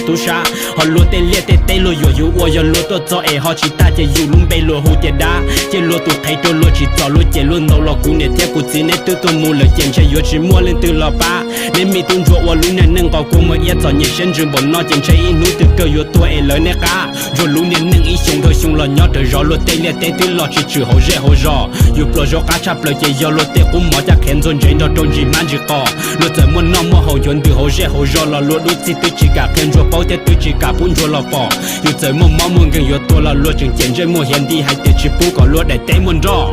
tub sab. Ho luag tej liaj tej teb luag yuam yus ua, yog luag tuaj txog es ho tsis tag ces yus lub npe luag hu tias dab. Cia luag tus qhev rau luag tsim txom luag cem luag ntaus los kuv niam thiab kuv txiv neb twb tuag mus lawm ces ntshe yuav tsis muaj leej twg los pab. Neb me tub ntsuag ua lub niag neej nqos kua muag iab txom nyem siab ntsws npaum no ces ntshe ib hnub twg kawg yuav tuag es lawv neb qab. Ntsuag lub niag neej ib xyoo dhau xyoo los nyob rawv zov luag tej liaj teb twb los tsis tshwm hauv zej hauv zos. Yus pluas zaub qab tshaj plaws ces yog luag tej qub mov caj qhiav ntxuag ntsev nrog rau ntsis hmab ntsis qos. Luag txawm muaj noj muaj haus nchuav ntws hauv zej hauv zos los luag dub txij twb tsis kam qhia ntsuag paub thiab twb tsis kam pub ntsuag los pom. Yus txawm muaj mob muaj nkeeg yuav tuag los luag tseem cem ntsej muag hiav nti hais tias tsis pub kom luag daim teb muaj nroj.